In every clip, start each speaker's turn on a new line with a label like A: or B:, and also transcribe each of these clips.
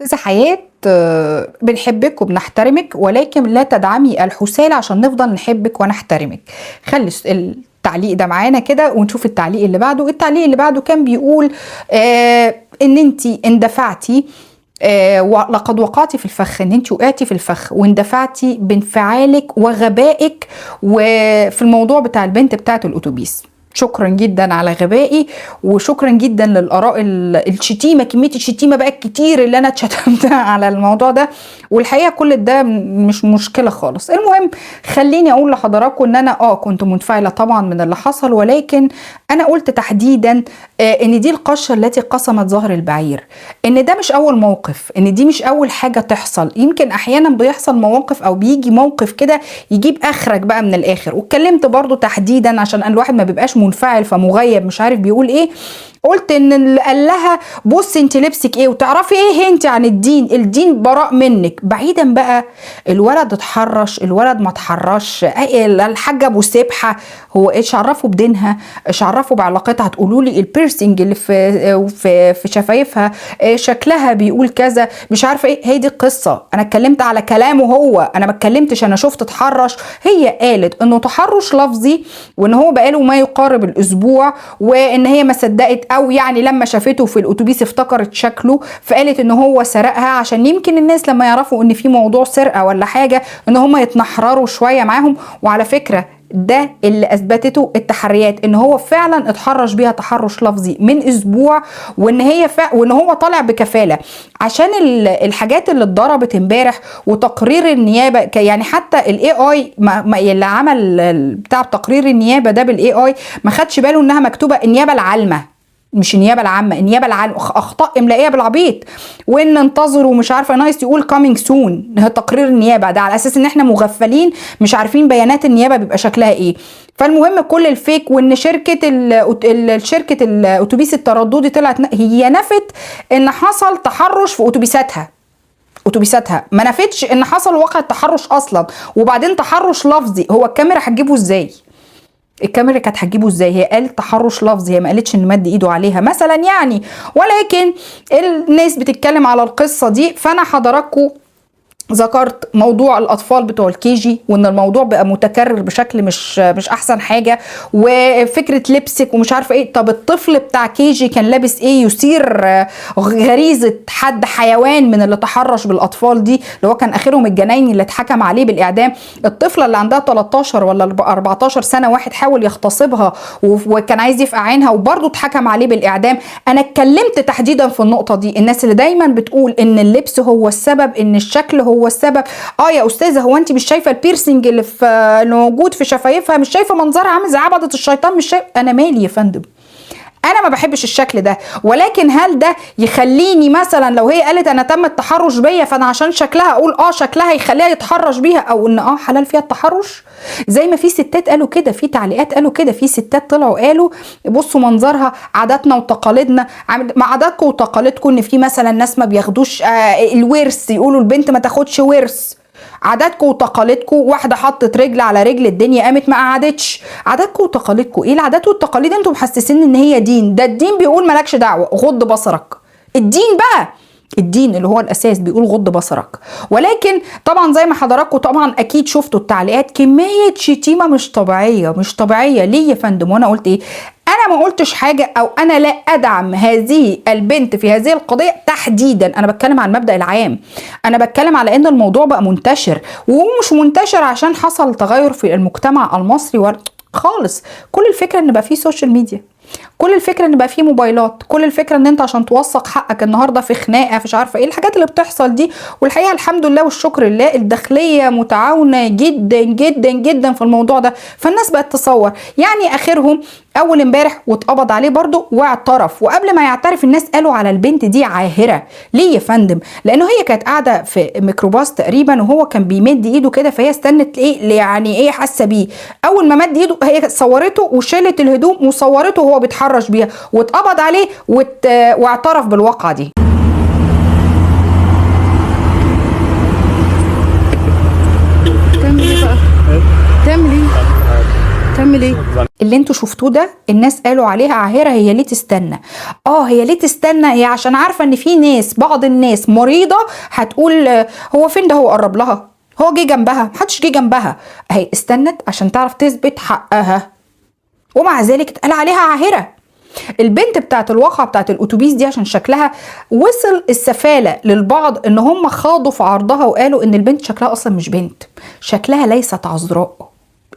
A: استاذه حياة، بنحبك وبنحترمك، ولكن لا تدعمي الحسالة عشان نفضل نحبك ونحترمك. خلي التعليق ده معانا كده ونشوف التعليق اللي بعده. التعليق اللي بعده كان بيقول ان انت اندفعتي، ولقد وقعتي في الفخ، ان انت وقعتي في الفخ واندفعتي بانفعالك وغبائك وفي الموضوع بتاع البنت بتاعت الاتوبيس. شكرا جدا على غبائي، وشكرا جدا للاراء الشتيمة، كمية الشتيمة بقى الكتير اللي انا اتشتمتها على الموضوع ده، والحقيقة كل ده مش مشكلة خالص. المهم خليني اقول لحضراتكم ان انا كنت منفعله طبعا من اللي حصل، ولكن انا قلت تحديدا ان دي القشه التي قسمت ظهر البعير، ان ده مش اول موقف، ان دي مش اول حاجة تحصل. يمكن احيانا بيحصل مواقف او بيجي موقف كده يجيب اخرك بقى من الاخر. واتكلمت برضو تحديدا عشان الواحد ما بيبقاش منفعل فمغيب مش عارف بيقول ايه، قلت ان اللي قال لها بصي انت لبسك ايه وتعرفي ايه انت عن الدين، الدين براء منك. بعيدا بقى الولد اتحرش، الولد ما اتحرش، الحاجة ابو سبحه هو ايش عرفه بدينها، ايش عرفه بعلاقتها؟ هتقولوا لي ال piercing اللي في شفايفها، شكلها بيقول كذا مش عارفه ايه. هي دي القصة. انا اتكلمت على كلامه هو، انا ما اتكلمتش انا شفت اتحرش. هي قالت انه تحرش لفظي، وان هو بقاله ما يقارب الاسبوع، وان هي ما صدقت، او يعني لما شافته في الاتوبيس افتكرت شكله فقالت ان هو سرقها، عشان يمكن الناس لما يعرفوا ان في موضوع سرقه ولا حاجة ان هم يتنحرروا شوية معاهم. وعلى فكرة ده اللي اثبتته التحريات، ان هو فعلا اتحرش بيها تحرش لفظي من اسبوع، وان هي وان هو طالع بكفاله عشان الحاجات اللي اتضربت امبارح وتقرير النيابة. يعني حتى ال AI اللي عمل بتاع تقرير النيابة ده بال AI ما خدش باله انها مكتوبة النيابة العامة مش النيابة العامة، النيابة العامة، اخطاء املائيه بالعبيط. وان انتظروا مش عارفه نايس يقول coming soon تقرير النيابة ده، على اساس ان احنا مغفلين مش عارفين بيانات النيابة بيبقى شكلها ايه. فالمهم كل ال fake، وان شركة الاتوبيس الترددي طلعت هي نفت ان حصل تحرش في اتوبيساتها، اتوبيساتها ما نفتش ان حصل واقع التحرش اصلا. وبعدين تحرش لفظي، هو الكاميرا هتجيبه ازاي؟ الكاميرا كانت هتجيبه ازاي؟ هي قالت تحرش لفظي، هي ما قالتش ان مد ايده عليها مثلا يعني. ولكن الناس بتتكلم على القصة دي. فانا حضراتكم ذكرت موضوع الاطفال بتوع ال KG، وان الموضوع بقى متكرر بشكل مش احسن حاجة، وفكره لبسك ومش عارفه ايه. طب الطفل بتاع KG كان لابس ايه يثير غريزة حد حيوان من اللي تحرش بالاطفال دي، اللي هو كان اخرهم الجنايني اللي اتحكم عليه بالاعدام. الطفلة اللي عندها 13 ولا 14 سنة واحد حاول يغتصبها وكان عايز يفقع عينها وبرضه اتحكم عليه بالاعدام. انا اتكلمت تحديدا في النقطة دي. الناس اللي دايما بتقول ان اللبس هو السبب، ان الشكل هو السبب، يا استاذه هو انت مش شايفه ال piercing اللي موجود في شفايفها؟ مش شايفه منظرها عامل زي عبده الشيطان؟ مش شايف؟ انا مالي يا فندم، انا ما بحبش الشكل ده، ولكن هل ده يخليني مثلا لو هي قالت انا تم التحرش بيا فانا عشان شكلها اقول شكلها يخليها يتحرش بيها، او ان حلال فيها التحرش؟ زي ما في ستات قالوا كده، في تعليقات قالوا كده، في ستات طلعوا قالوا بصوا منظرها، عاداتنا وتقاليدنا. مع عاداتكم وتقاليدكم ان في مثلا ناس ما بياخدوش الورث، يقولوا البنت ما تاخدش ورث. عاداتكم وتقاليدكم واحدة حطت رجل على رجل الدنيا قامت ما قعدتش. عاداتكم وتقاليدكم ايه العادات والتقاليد؟ انتم محسسين ان هي دين. ده الدين بيقول مالكش دعوه، غض بصرك. الدين بقى، الدين اللي هو الاساس بيقول غض بصرك. ولكن طبعا زي ما حضراتكم طبعا اكيد شفتوا التعليقات، كمية شتيمه مش طبيعية، مش طبيعية. ليه يا فندم؟ وانا قلت ايه؟ انا ما قلتش حاجة، او انا لا ادعم هذه البنت في هذه القضية تحديدا. انا بتكلم عن المبدا العام، انا بتكلم على ان الموضوع بقى منتشر، ومش منتشر عشان حصل تغير في المجتمع المصري خالص. كل الفكرة ان بقى فيه social media، كل الفكرة ان بقى فيه موبايلات، كل الفكرة ان انت عشان توثق حقك النهارده في خناقه مش عارفه ايه الحاجات اللي بتحصل دي. والحقيقة الحمد لله والشكر لله الداخلية متعاونة جدا جدا جدا في الموضوع ده، فالناس بقت تصور. يعني اخرهم اول امبارح واتقبض عليه برضه واعترف، وقبل ما يعترف الناس قالوا على البنت دي عاهره. ليه يا فندم؟ لانه هي كانت قاعدة في ميكروباص تقريبا وهو كان بيمد ايده كده، فهي استنت ايه يعني ايه حاسه بيه، اول ما مد ايده هي صورته وشالت الهدوم وصورته وهو بيتحرش بيها، واتقبض عليه واعترف بالواقعه دي.
B: تعمل ايه بقى؟ تعمل ايه؟ تعمل ايه؟
A: اللي انتوا شفتوه ده الناس قالوا عليها عاهرة. هي ليه تستنى؟ هي ليه تستنى؟ هي عشان عارفة ان في ناس، بعض الناس مريضة هتقول هو فين ده، هو قرب لها، هو جه جنبها، محدش جه جنبها. هي استنت عشان تعرف تثبت حقها، ومع ذلك اتقال عليها عاهرة. البنت بتاعت الواقعة بتاعت الأتوبيس دي عشان شكلها وصل السفالة للبعض ان هم خاضوا في عرضها وقالوا ان البنت شكلها اصلا مش بنت، شكلها ليست عذراء.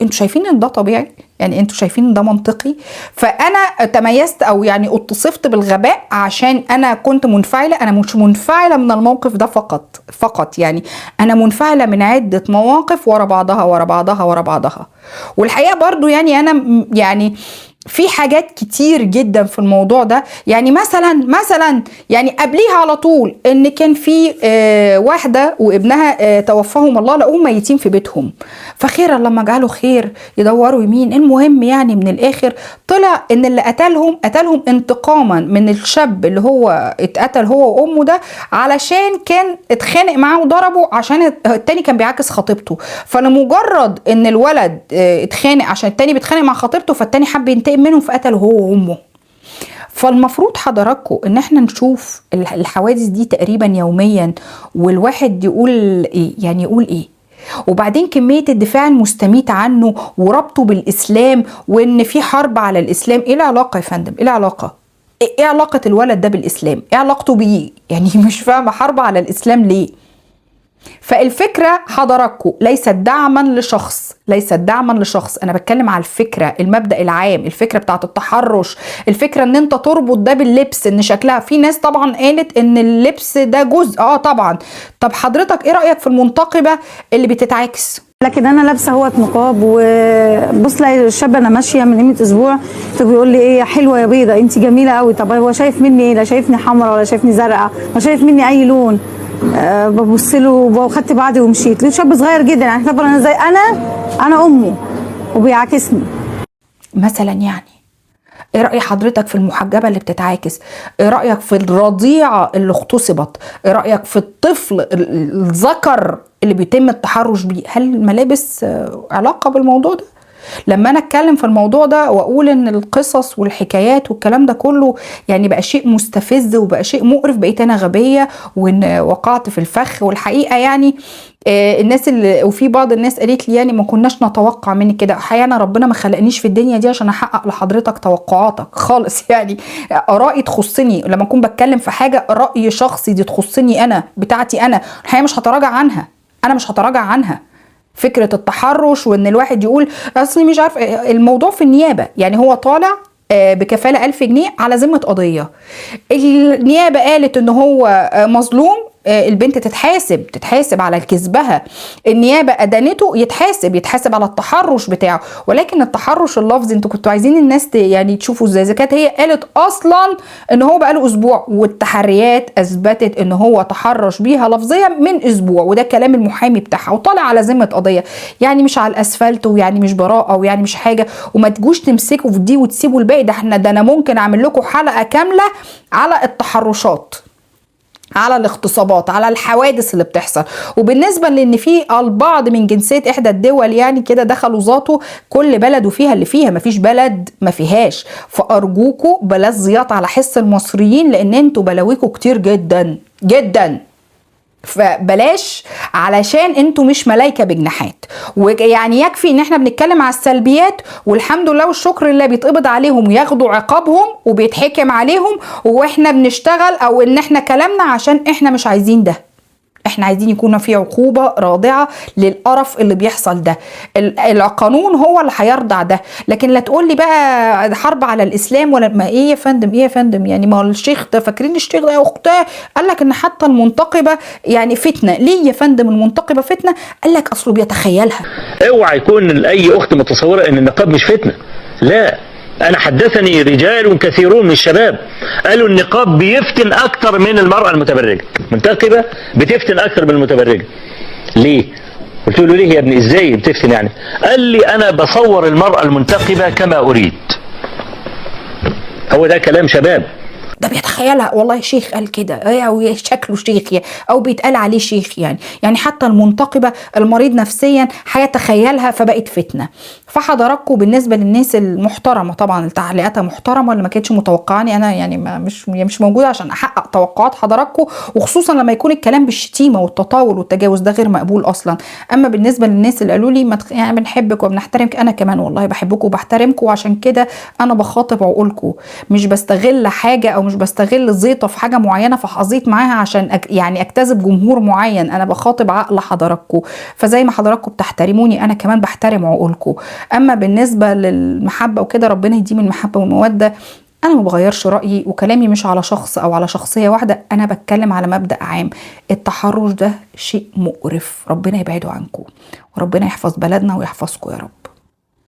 A: انتوا شايفين ان ده طبيعي؟ يعني انتوا شايفين ان ده منطقي؟ فانا تميزت او يعني اتصفت بالغباء عشان انا كنت منفعله. انا مش منفعله من الموقف ده فقط، يعني انا منفعله من عده مواقف ورا بعضها ورا بعضها ورا بعضها. والحقيقة برضو يعني انا يعني في حاجات كتير جدا في الموضوع ده. يعني مثلا يعني قبليها على طول ان كان في واحدة وابنها توفاهم الله، لقوهم ميتين في بيتهم، فخيرا لما جعله خير يدوروا يمين. المهم يعني من الاخر طلع ان اللي قتلهم انتقاما من الشاب اللي هو اتقتل هو وامه ده، علشان كان اتخانق معاه وضربه عشان التاني كان بيعاكس خطيبته. فلمجرد ان الولد اتخانق عشان التاني بيتخانق مع خطيبته، فالتاني حب ينتقم منهم فقتله هو وامه. فالمفروض حضراتكم ان احنا نشوف الحوادث دي تقريبا يوميا، والواحد يقول ايه، يعني يقول ايه. وبعدين كمية الدفاع المستميت عنه وربطه بالإسلام وان في حرب على الإسلام، ايه العلاقة يا فندم؟ ايه العلاقة؟ ايه علاقة الولد ده بالإسلام؟ ايه علاقته بيه؟ يعني مش فاهمة حرب على الإسلام ليه؟ فالفكرة حضراتكم ليست دعما لشخص، ليست دعما لشخص، انا بتكلم على الفكرة، المبدأ العام، الفكرة بتاعت التحرش، الفكرة ان انت تربط ده باللبس، ان شكلها. في ناس طبعا قالت ان اللبس ده جزء، طبعا. طب حضرتك ايه رأيك في المنتقبة اللي بتتعاكس؟
B: لكن انا لابسه اهوت نقاب، وبص لاقي الشاب انا ماشية من قيمة اسبوع بيقول لي ايه يا حلوة يا بيضة انت جميلة قوي. طب هو شايف مني ايه؟ لا شايفني حمراء ولا شايفني زرقاء، ما شايف مني اي لون. ببص له وخدت بعضي ومشيت. ليه شاب صغير جدا يعني، طبعا انا زي انا امه وبيعاكسني
A: مثلا. يعني ايه رأي حضرتك في المحجبة اللي بتتعاكس؟ ايه رأيك في الرضيعة اللي اغتصبت؟ ايه رأيك في الطفل الذكر اللي بيتم التحرش بيه؟ هل الملابس علاقة بالموضوع ده؟ لما انا اتكلم في الموضوع ده واقول ان القصص والحكايات والكلام ده كله يعني بقى شيء مستفز وبقى شيء مقرف، بقيت انا غبية وان وقعت في الفخ. والحقيقة يعني الناس اللي، وفي بعض الناس قالت لي يعني ما كناش نتوقع منك كده. الحقيقة انا ربنا ما خلقنيش في الدنيا دي عشان احقق لحضرتك توقعاتك خالص. يعني ارائي تخصني، لما اكون بتكلم في حاجة راي شخصي دي تخصني انا، بتاعتي انا، الحقيقة مش هتراجع عنها، انا مش هتراجع عنها. فكرة التحرش وان الواحد يقول اصلي مش عارف، الموضوع في النيابة، يعني هو طالع بكفالة 1000 جنيه على ذمة قضية، النيابة قالت ان هو مظلوم، البنت تتحاسب على كذبها، النيابة أدانته، يتحاسب على التحرش بتاعه. ولكن التحرش اللفظي انتوا كنتوا عايزين الناس يعني تشوفوا ازاي، اذا كانت هي قالت اصلا ان هو بقاله اسبوع، والتحريات اثبتت ان هو تحرش بيها لفظيا من اسبوع، وده كلام المحامي بتاعها، وطالع على ذمة قضية، يعني مش على الاسفلت، ويعني مش براءة، ويعني مش حاجة. وما تجوش تمسكوا في دي وتسيبوا الباقي ده. احنا ده انا ممكن اعمل لكم حلقة كاملة على التحرشات، على الاغتصابات، على الحوادث اللي بتحصل. وبالنسبة لان في البعض من جنسية احدى الدول يعني كده دخلوا ذاته، كل بلد وفيها اللي فيها، مفيش بلد ما فيهاش. فارجوكوا بلاش زياط على حس المصريين، لان انتوا بلاويكوا كتير جدا جدا، فبلاش، علشان انتوا مش ملايكة بجناحات. ويعني يكفي ان احنا بنتكلم على السلبيات، والحمد لله والشكر لله بيتقبض عليهم وياخدوا عقابهم وبيتحكم عليهم، واحنا بنشتغل او ان احنا كلامنا عشان احنا مش عايزين ده، احنا عايزين يكون في عقوبة رادعة للقرف اللي بيحصل ده. القانون هو اللي هيرضع ده، لكن لا تقول لي بقى حرب على الاسلام ولا ما. ايه يا فندم، ايه يا فندم؟ يعني ما هو الشيخ ده، فاكرين الشيخ ده يا اختاه قال لك ان حتى المنتقبة يعني فتنة. ليه يا فندم المنتقبة فتنة؟ قال لك اصله بيتخيلها.
C: اوعى يكون اي اخت متصورة ان النقاب مش فتنة، لا. أنا حدثني رجال كثيرون من الشباب قالوا النقاب بيفتن أكتر من المرأة المتبرجة، منتقبة بتفتن أكتر من المتبرجة. ليه؟ قلت له ليه يا ابني، إزاي بتفتن يعني؟ قال لي أنا بصور المرأة المنتقبة كما أريد. هو ده كلام شباب.
A: ده بيتخيلها، والله شيخ قال كده، او شكله شيخ يعني، او بيتقال عليه شيخ يعني. يعني حتى المنتقبه المريض نفسيا هيتخيلها فبقت فتنة. فحضراتكم بالنسبة للناس المحترمة طبعا اللي تعليقاتها محترمه، اللي ما كانتش متوقعاني انا يعني ما مش موجودة عشان احقق توقعات حضراتكم، وخصوصا لما يكون الكلام بالشتيمه والتطاول والتجاوز، ده غير مقبول اصلا. اما بالنسبة للناس اللي قالوا لي ما يعني بنحبك وبنحترمك، انا كمان والله بحبكم وبحترمكم، وعشان كده انا بخاطب عقولكم، مش بستغل حاجة او مش بستغل زيطه في حاجة معينة فحظيت معاها عشان يعني اجتذب جمهور معين. انا بخاطب عقل حضراتكم، فزي ما حضراتكم بتحترموني انا كمان بحترم عقولكم. اما بالنسبة للمحبة وكده، ربنا يديم المحبة والمودة. انا ما بغيرش رايي، وكلامي مش على شخص او على شخصية واحدة، انا بتكلم على مبدا عام. التحرش ده شيء مقرف، ربنا يبعده عنكم، وربنا يحفظ بلدنا ويحفظكم يا رب.